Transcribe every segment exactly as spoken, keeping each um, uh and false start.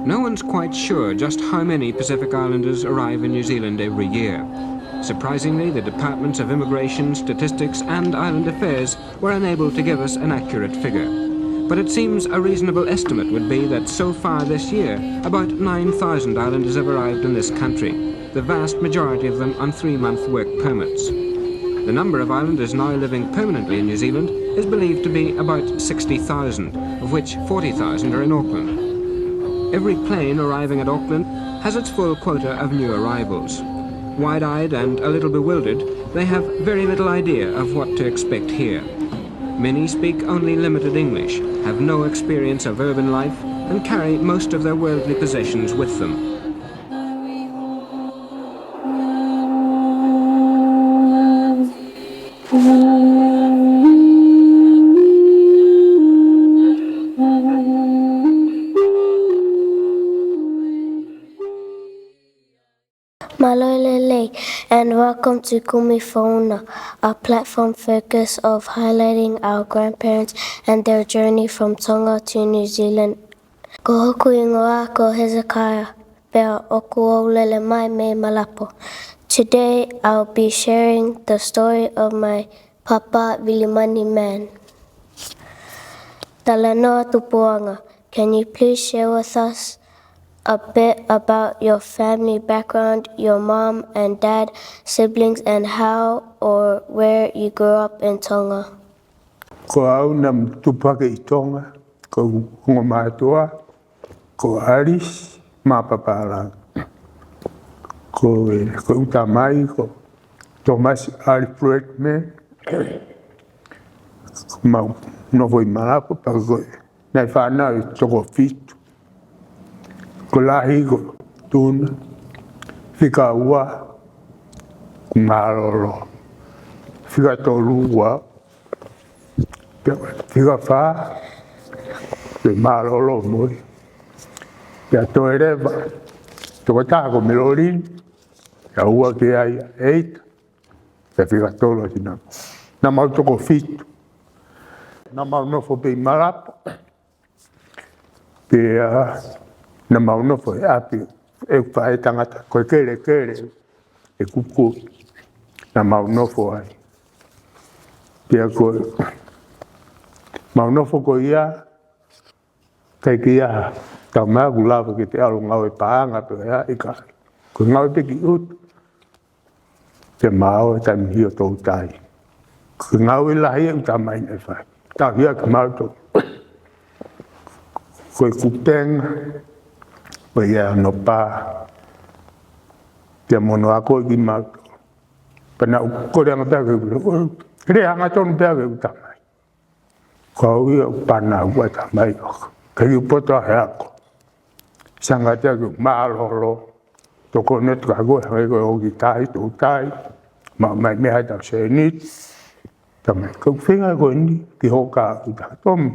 No one's quite sure just how many Pacific Islanders arrive in New Zealand every year. Surprisingly, the Departments of Immigration, Statistics and Island Affairs were unable to give us an accurate figure. But it seems a reasonable estimate would be that so far this year, about nine thousand islanders have arrived in this country, the vast majority of them on three-month work permits. The number of islanders now living permanently in New Zealand is believed to be about sixty thousand, of which forty thousand are in Auckland. Every plane arriving at Auckland has its full quota of new arrivals. Wide-eyed and a little bewildered, they have very little idea of what to expect here. Many speak only limited English, have no experience of urban life, and carry most of their worldly possessions with them. Mālō e lelei, and welcome to Kumi Founa, a platform focus of highlighting our grandparents and their journey from Tonga to New Zealand. Ko hoku hingoa ko Hezekiah, pea ʻoku ou lele mai mei Malapo. Today, I'll be sharing the story of my papa, Vilimani Man. Talanoa Tupuʻanga, can you please share with us a bit about your family background, your mom and dad, siblings, and how or where you grew up in Tonga? Ko au naʻá ku tupu hake ʻi Tonga, ko e ongo mātuʻa, ko Alice Mapapalagi. Ko e, ko ʻeku tamai, ko Thomas Alfred Mann, mau nofo ʻi Malapo, pea ko e, naʻe fānau ʻe toko fitu. Ko e lahi ko Tuna, fika ua ko Mālōlō, fika tolu ko au, pea fika fā ko Mālōlō mo ia. Pea toe leva, tokotaha ko Melolini, pea ua ki ai ʻa ʻEita, pea fika tolu ʻa Tinama. Naʻa mau toko fitu. Naʻa mau nofo pē ʻi Malapo. Pea naʻa mau nofo he ʻapi ʻeku faʻētangata, ko e kelekele ʻeku kui, naʻa mau nofo ai. Pea ko e, mau nofo ko ia, ʻikai ke ʻi ai ha taha ʻoku lava ke te ʻalu ʻo ngāue paʻanga pē ia, ʻikai. Ko e ngāue pē ki ʻuta, ke maʻu e taimi hio toutai. Ko e ngāue lahi ʻeku tamai naʻe fai. Tauhi ʻaki kimautolu. Ko e kupenga, ko ia hono pā, pea mo hono ako kimautolu. Pea naʻá ku kole ange pē au ke u, lea hangatonu pē au ki heʻeku tamai. Ko au ia ʻoku panau ʻa e tamai ʻoku ʻikai ke u poto he ako. Sai ange kiate au ke u mālōlō. Tokoni atu kia koe, hangē ko e ʻoki tahi, toutai. Maʻu mai meʻa ʻi he tau sēniti. Tamai, ko e feinga ko eni ki hoʻo kakai, Tomi.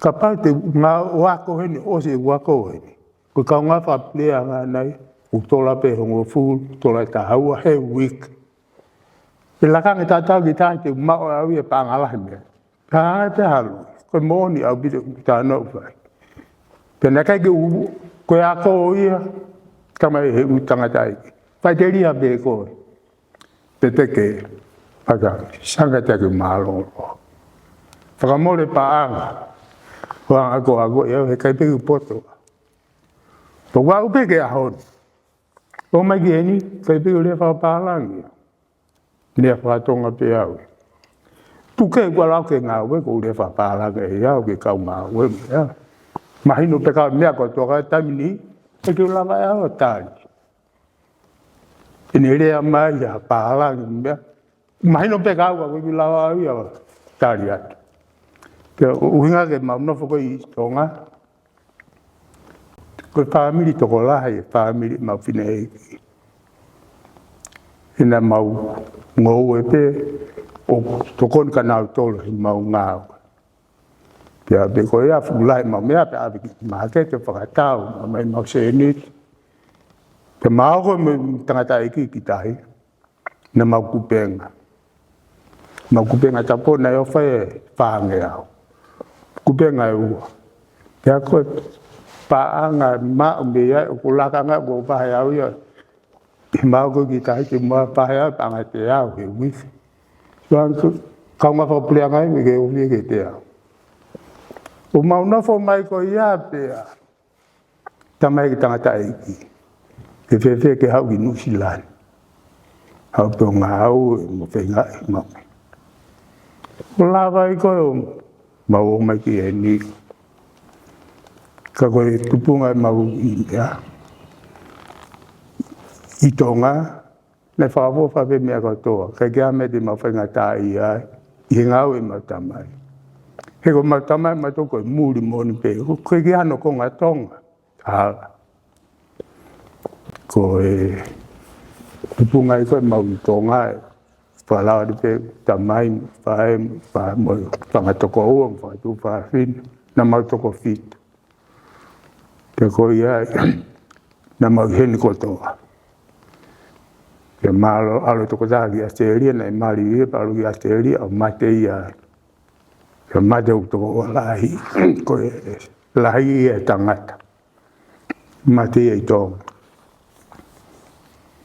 Kapau te u ngāue ʻo ako heni, ʻosi ʻeku ako heni, ko e kaungā fakapuleʻanga ʻanai, ʻoku tola pē hongofulu, tola ʻe taha ua he uike. ʻE laka ange tatau ki tahi te u maʻu ʻe au ia e paʻanga lahi meʻa. Ka hanga pē ʻo halu, ko e moʻoni ʻaupito ʻeku talanoa ʻoku fai. Pea naʻe ʻikai ke u, ko e ako ia, tamai, heʻeku tangataʻeiki. Faʻiteliha pē koe. Pea te ke, paka, sai ange kiate au ke mālōlō. Fakamole paʻanga. Ko e anga ko e ako ia, heʻikai pē ke u poto. Pea u aʻu pē ki he ʻaho ni. ʻOmai ki heni, ʻikai pē ke u lea fakapālangi. Lea fakatonga pē au. Tuku kehe kuo lau ke ngāue, ko e lea fakapālangi ʻe au ki he kau ngāue mo ia. Mahino pē kau meʻa kotoa ka taimi ni, ʻikai ke u lava ʻe au ʻo tali ʻene lea mai ʻa e pālangi mo ia. Mahino pē kau ka ʻikai ke u lava au ia ʻo tali atu. Pea ʻuhinga ke mau nofo ko ē ʻi Tonga, ko e fāmili tokolahi e fāmili ʻemau fineʻeiki. He naʻa mau ngoue pē ʻo tokoni kia nautolu heʻemau ngāue. Pea pē ko ia fuʻu lahi ʻemau meʻa pea ʻave ki māketi ʻo fakatau, ʻomai ʻemau sēniti. Pea mau ō ko ē mo e tangataʻeiki ki tahi. Naʻa mau kupenga. Mau kupenga tapu naʻe ʻofa ʻe fāngeau. Kupenga ʻe ua. Pea ko e paʻanga maʻu mei ai ʻoku lakanga ʻoku pahe au ia. Mau ko ē ki tahi te mau pahe au paʻanga ʻe teau he uike. Tuan ko kaunga fakapuleʻanga ia mei he uike ʻe teau. ʻO mau nofo mai ko ia pea tamaiki tangataʻeiki. Ke fēfē ke haʻu ki Nuʻusila ni. Haʻu pē ʻo ngāue mo feingaʻi mo. ʻO lava ai ko ē ʻo mau ō mai ki heni. Ka ko e tupunga ʻemau ʻi meʻa ʻi Tonga, naʻe fakaʻofoʻofa pē meʻa kotoa, ʻikai ke ʻi ai ha meʻa te mau faingataʻaʻia ai, ʻi he ngāue ʻemau tamai. He ko ʻemau tamai mautolu ko e muli moʻoni pē, ʻoku ʻikai ke ʻi ai hano konga Tonga. Hala. Ko e tupunga ia ko ē ʻemau ʻi Tonga ē, fakalava pē tamai, faʻē, faʻē mo e fanga tokoua, fanga tuofāfine, naʻa mau toko fitu. Pea ko ia, naʻa mau ʻi heni kotoa. Pea mālō, ʻalu e tokotaha ki ʻAositelēlia, naʻe mali ia, pea ʻalu ki ʻAositelēlia, ʻo mate ia. Pea mate hoku tokoua lahi, ko e lahi ia e tangata. Mate ia ʻi Tonga.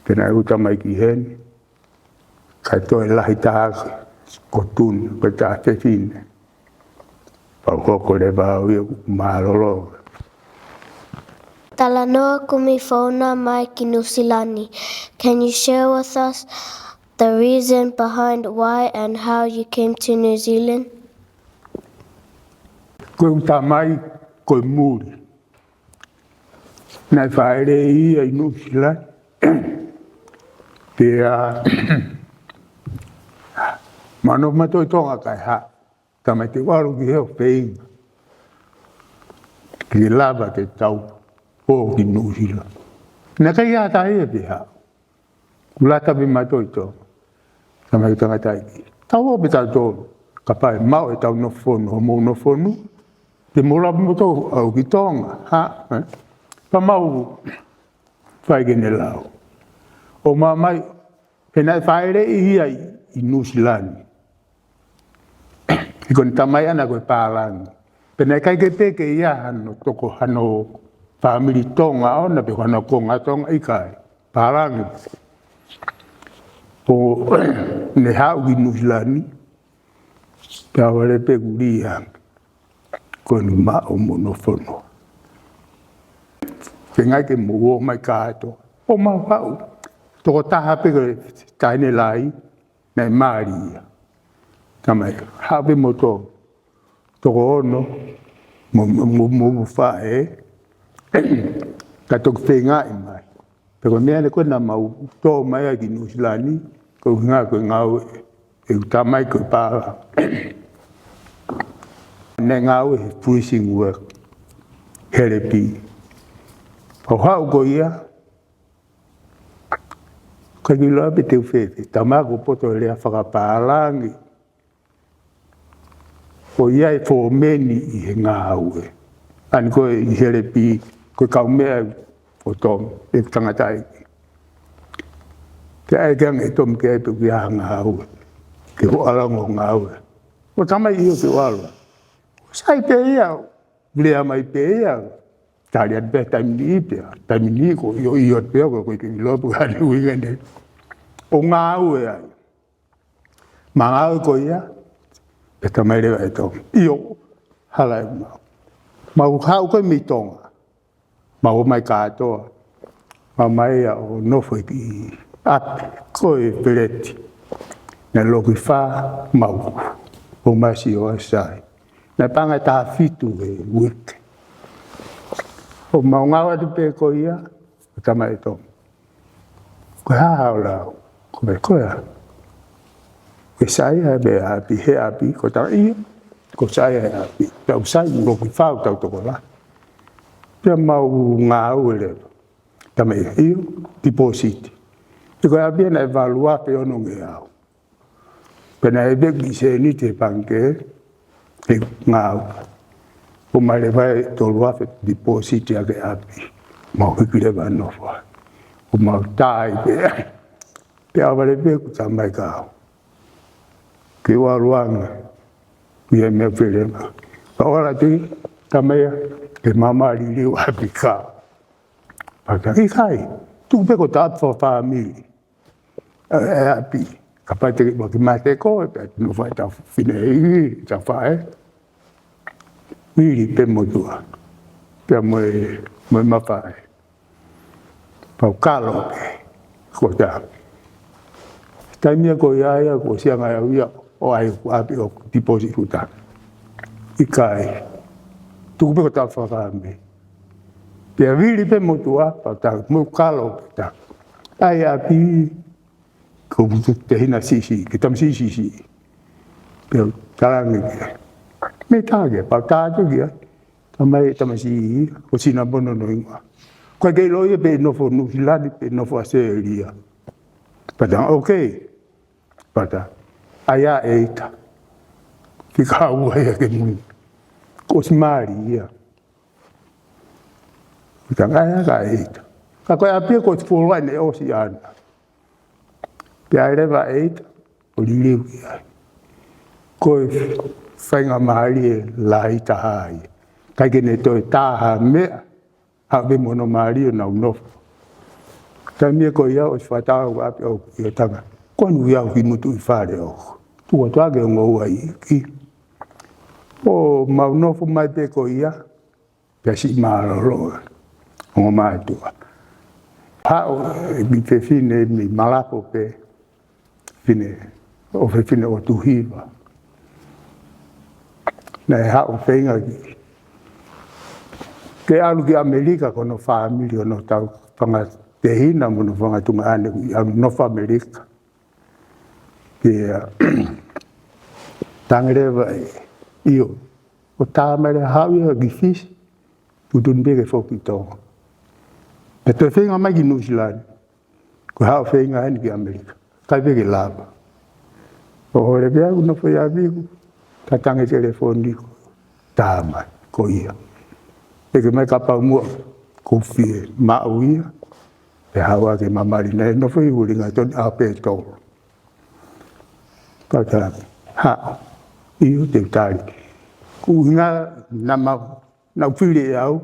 Pea naʻe ʻū tamai ki heni. Kae toe lahi taha ko Tuna, ko e taha fefine. Pea u hoko leva au ia ʻo mālōlō. Talanoa kumi founa mai ki Nuʻusila ni. Can you share with us the reason behind why and how you came to New Zealand? Ko ʻeku tamai ko e muli. Naʻe fāʻeleʻi ia ʻi Nuʻusila. Pea mau nofo mautolu ʻi Tonga kae haʻu. Tamai te u ʻalu ki hē ʻo feinga ke lava ke tau ō ki Nuʻusila. Naʻe ʻikai ha taha ia te haʻu. Kuo lata pē mautolu ʻi Tonga. Tamai tangataʻeiki. Tau ō pē tautolu. Kapau ʻe maʻu ʻetau nofo fonu, hoʻomou nofo fonu. Te mou lava pē moutolu ʻo aʻu ki Tonga. Ha? Ē? Pea mau fai ke ne lau. ʻO mau ō mai, he naʻe fāʻeleʻi ia ʻi, ʻi Nuʻusila ni. He ko ʻene tamai ʻana ko e pālangi. Pea naʻe ʻikai ke pē ke ʻi ai hano toko, hano fāmili Tonga ʻoʻona pe ko hano konga Tonga, ʻikai. Pālangi. ʻO ne haʻu ki Nuʻusila ni, pea vale pē kuo lī ange. Ko eni maʻu hoʻomou nofo fonu. Feinga ke mou ō mai kātoa. ʻO mau haʻu. Tokotaha pē ko e taʻahine lahi, naʻe mali ia. Tamai, haʻu pē moutolu. Toko ono, mo, mo, mo, mo faʻē. Ka toki feingaʻi mai. Pea ko e meʻa eni ko ē naʻa mau tō mai ai ki Nuʻusila ni, ko e ʻuhinga ko e ngāue ʻeku tamai ko e pālangi. Naʻe ngāue he freezing work, helepi. Pea u haʻu ko ia, ʻikai ke u ʻilo pe te u fēfē, tamai ko e poto e lea fakapālangi. Ko ia e fōmeni ʻi he ngāue. ʻAni ko e ʻi helepi, ko e kaumeʻa ʻo Tom, ʻeku tangataʻeiki. Ke ʻai ke ange Tom ke ʻai pē ʻoku ʻi ai ha ngāue. Ke u ʻalu ange ʻo ngāue. Ko e tamai ʻio ke u ʻalu. Sai pē ia, lea mai pē ia. Tali atu pē taimi ni pē, taimi ni ko ʻio, ʻio pē ko, ko e ke ʻilo pe ko e hā e ʻuhinga ʻene. ʻO ngāue ai. Mau ngāue ko ia, pea tamai leva ʻe Tom. ʻIo, hala ʻemau. Mau haʻu ko ē mei Tonga. Mau ō mai kātoa. Mau ō mai ia ʻo nofo ʻi ʻapi, ko e peleti. Naʻe loki fā, mau ō mai ʻo sai. Naʻe paʻanga ʻe taha fitu he uike. ʻO mau ngāue atu pē ko ia, ko e tamai ʻe Tom. Ko e hā haʻo lau, ko e meʻa ko ē. Ke sai ʻa e meʻa ʻapi, he ʻapi, ko e tamai ia. ko e sai ʻa e ʻapi. Tau sai, mo ki fau tau tokolahi. Pea mau ngāue leva. Tama ia, ʻio, deposit. Pea ko e ʻapi ia naʻe valu afe onongeau. Pea naʻe ʻave e kiʻi sēniti he pangikē, he ngāue. ʻO mai leva e tolu afe deposit ʻa e ʻapi. Mau hiki leva nofo ai. ʻO mau tā ai pē. Pea ʻave leva ʻeku tama ia kiate au. Ke u ʻalu ange. Ko ia e meʻa fele ma. Pea ʻalu atu e tama ia, ke mama liliu ʻapi ka. Pea ka ʻikai, tuku pē ko e taʻato fakafāmili. ʻE, ʻe ʻapi, kapau te ke ʻoua ke mate koe, pea te nofo ai ʻetau fefine ʻi, ʻetau faʻē. Vili pē motuʻa. Pea mo e, mo e mafae. Pea u kalo pē, ko tā. Taimi ia ko ia ia, ko e siʻi angaʻi au ia, ʻo ʻai ʻeku ʻapi ʻo deposit ʻeku tama. ʻIkai. Tuku pē ko e taʻato fakafāmili. Pea vili pē motuʻa, pea tā, mo e kalo pē tā. ʻAi ʻapi, ko e putu tehina siʻisiʻi, ke tamasiʻi siʻisiʻi. Pea u talaange ki ai. Meʻa tā ki ai, pea u tā atu ki ai. Tama ē, tamasiʻi, ko Sinamono hono hingoa. Ko e kei ʻilo ia pe ʻe nofo Nuʻu Sila pe ʻe nofo ʻAositelēlia. Pea tā, okay. Pea tā, ʻai ā ʻEita. Fika ua ia ke mui. Ko e ʻosi mali ia. Pea tā, ʻai ā ʻEita. Ka ko e ʻapi ko e fuoloa ʻene ʻosi ʻana. Pea ʻai leva ʻEita, ʻo liliu ki ai. Ko e faingamālie lahi taha ia. ʻIkai ke ne toe tā ha meʻa, haʻu pē mo hono mali ʻo nau nofo. Taimi ia ko ia ʻosi fakatau ʻapi ʻo ia tanga. Ko ʻene ui au ki mutu ʻi fale ʻo. Tuku atu ā ke ongo ua iiki. ʻO mau nofo mai pē ko ia. Pea siʻi mālōlō, ongo mātuʻa. Haʻu e kiʻi fefine mei Malapo pē, fefine, ʻofefine ʻo Tuhiva. Naʻe haʻu feinga ki, ke ʻalu ki ʻAmelika ko hono fāmili ʻo hono tau fanga tehina mo hono fanga tuongaʻane ʻi ʻalu nofo ʻAmelika. Pea, tangi leva ē, ʻio, ʻo tā mai leva haʻu ia ki Fisi, tuʻutuʻuni pē ke foki ki Tonga. Pea toe feinga mai ki Nuʻu Sila, ko e haʻu feinga eni ki ʻAmelika. ʻIkai pē ke lava. ʻO hore pē au nofo ʻi ʻapiku, ka tangi telefoni ko e tama ko ia. ʻEke mai kapau muʻa, ko e fie maʻu ia, pea haʻu ā ke ma mali naʻe nofo ʻi ʻUlingatoni ʻaho pē ʻe tolu. Pea tā, haʻu, ʻio te u tali. Ko e ʻuhinga naʻa ma, naʻa ku fili ʻe au,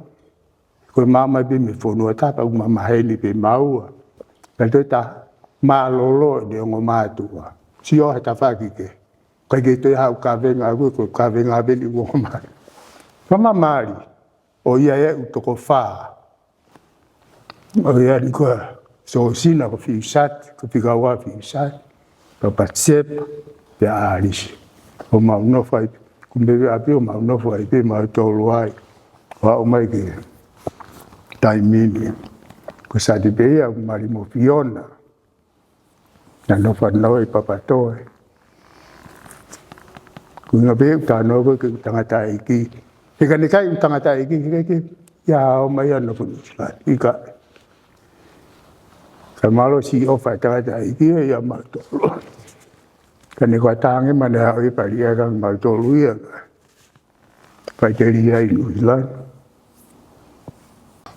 ko e maama pē mei Fonuatapa, ʻoku ma maheni pē maua. Pea toe tā, mālōlō ʻene ongo mātuʻa. Sio he tafaʻaki kehe. ʻIkai ke toe haʻu kavenga, ko e kavenga pē ʻeni ongo mātuʻa. Pea ma mali, ʻo ia ʻeku toko fā. ʻO ia eni ko Sosina ko Fiusati, ko Fikaua Fiusati, ko Patisepa, pea ʻAlisi. ʻO mau nofo ai, ko e meʻa ʻapi ʻo mau nofo ai pē mautolu ai. ʻO aʻu mai ki he taimi ni. Ko Sati pē ia, mali mo Fiona. Naʻa nau fanau ʻi Papatoe. Ko e ʻuhinga pē ʻeku talanoa ko ē ki he tangataʻeiki. He ka ne ʻikai ʻeku tangataʻeiki, he ʻikai ke, ia ʻomai ia nofo Nuʻu Sila. ʻIkai. Ka mālō siʻi ʻofa e tangataʻeiki, ia mautolu. Ka ne ko e tangi mana haʻu ʻi Paliʻa ka mautolu ia. Faʻiteliha ʻi Nuʻu Sila.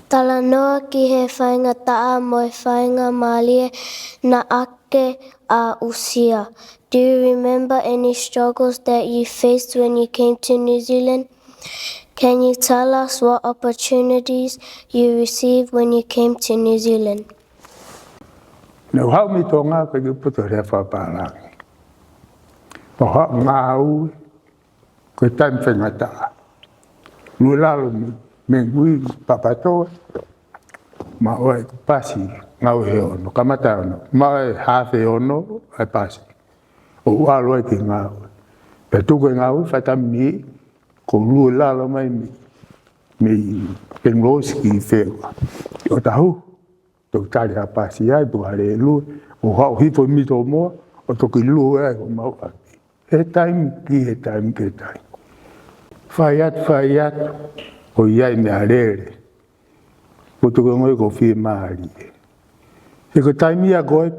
Talanoa ki he faingataʻa mo e faingamālie naʻa ke aʻusia. Do you remember any struggles that you faced when you came to New Zealand? Can you tell us what opportunities you received when you came to New Zealand? Naʻa ku haʻu mei Tonga ʻikai ke u poto he lea fakapālangi. Pea u haʻu ngāue, ko e taimi faingataʻa. Lue lalo mei, mei Ngui Papatoe, ma ō ai ko e pasi, ngāue he ono, kamata ono, ma ō ai hafe ono, ʻai pasi. ʻO u ʻalu ai ki he ngāue. Pea tuku e ngāue, faitami, ko e lue lalo mai mei, mei Penrose ki Feua. ʻO tahu, toki tali ha pasi ai, tuku ha lelue, ʻo haʻu hifo ʻi Mitomoa, ʻo toki lue ai homau ʻapi. He taimi ki he taimi ki he taimi. Fai atu, fai atu, ʻoku ʻi ai e meʻalele. ʻOku tuku ngoi ʻoku fiemālie. He ko e taimi ia ko ē,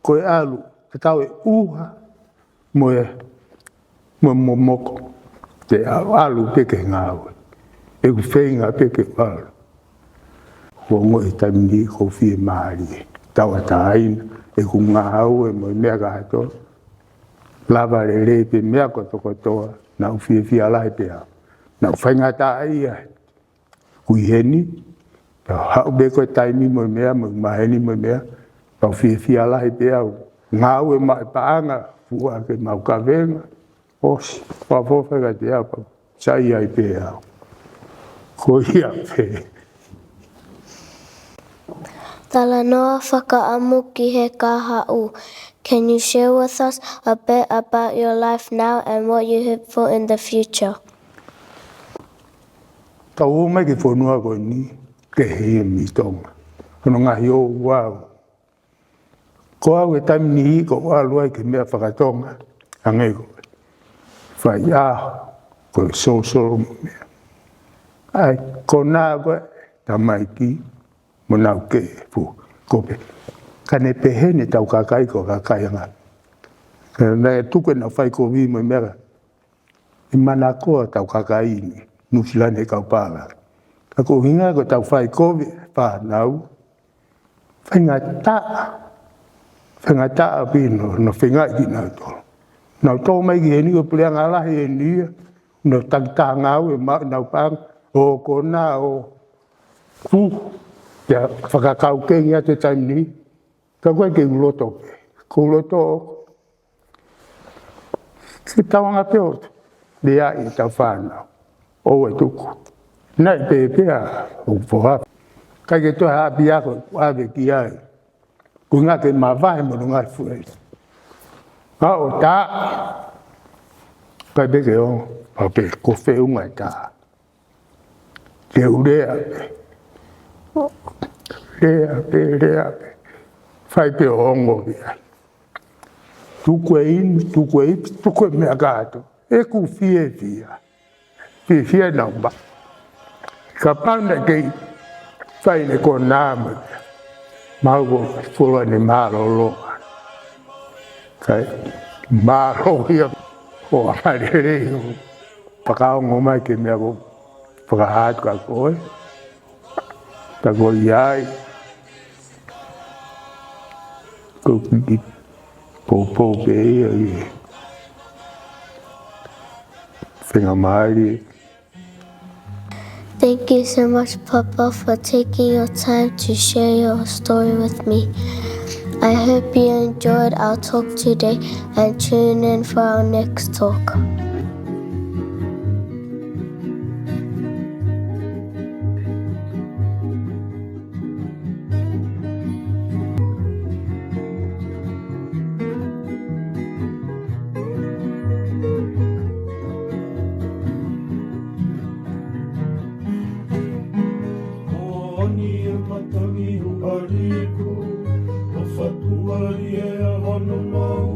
ko e ʻalu, tatau e ʻuha, mo e, mo e momoko. Te ʻalu, ʻalu pē ke ngāue. ʻOku feinga pē ke ʻalu. ʻOku ngoi he taimi ni ʻoku fiemālie. Tauʻatāina, ʻeku ngāue mo e meʻa kātoa. Lava lelei pē meʻa kotokotoa, naʻá ku fiefia lahi pē au. Naʻá ku faingataʻaʻia. Kui heni, pea haʻu pē ko e taimi mo e meʻa, mo e maheni mo e meʻa, pea u fiefia lahi pē au. Ngāue maʻu e paʻanga, fua ʻaki ʻemau kavenga, ʻosi, fakafofonga kiate au, pea sai ai pē au. Ko ia pē. Talanoa fakaʻamu ki he kahaʻu. Can you share with us a bit about your life now and what you hope for in the future? Kau ō mai ki he fonua ko eni, kehe ia mei Tonga. Hono ngaahi ouau. Ko au he taimi ni ʻoku ou ʻalu ai ki he meʻa faka-Tonga, hangē ko e faiʻaho, ko e solosolo mo e meʻa. ʻAi, konā ko e tamaiki, mo nau ke fu, ko pē. Ka ne pehē ni ʻetau kakai ko e kakai anga. Ka naʻe tuku ʻenau fai kovi mo e meʻa ka. ʻI he manako ʻetau kakai ʻi Nuʻusila ni he kau pālangi. Ka ko e ʻuhinga ko ʻetau fai kovi, fānau. Faingataʻa. Faingataʻa pē hono, hono feingaʻi kinautolu. Nau tō mai ki heni ko e puleʻanga lahi eni ia. Nau takitaha ngāue maʻu ʻenau paʻanga. ʻO konā ʻo fu. Ia fakakau kengi atu he taimi ni. Ka ko e ke u loto pē. Ko u loto ʻo ke tauanga pē ʻo leaʻi ʻetau fānau. ʻOua ʻe tuku. Naʻe pehē pē ʻa hoku foha. ʻIkai ke toe ʻapiako ʻave ki ai. Ko e ʻuhinga ke mavahe mo hono ngaahi fuʻu. Ka ʻo tā. ʻIkai pē ke ongo. Pau pē ko e feʻunga e tā. Ke u lea pē. Lea pē, lea pē. Fai pē ʻo ongo ia. Tuku e inu, tuku e ipi, tuku e meʻa kātoa. ʻOku ou fiefia. Fiefia naʻa ma. Kapau naʻe kei fai ʻene konā mai. Mau ko e folofola ni mālōlō. Kai mālō ia ʻo ʻamanelei ʻo fakaongo mai ki he meʻa ʻoku ou fakahā atu kia koe. Ka ko ia ai, ko e kiʻi poupou pē ia ʻi he feinga mālie. Thank you so much, Papa, for taking your time to share your story with me. I hope you enjoyed our talk today and tune in for our next talk. Ko ʻeni e matangi ʻo ʻAliku, ʻo fatuali e ʻa hono mau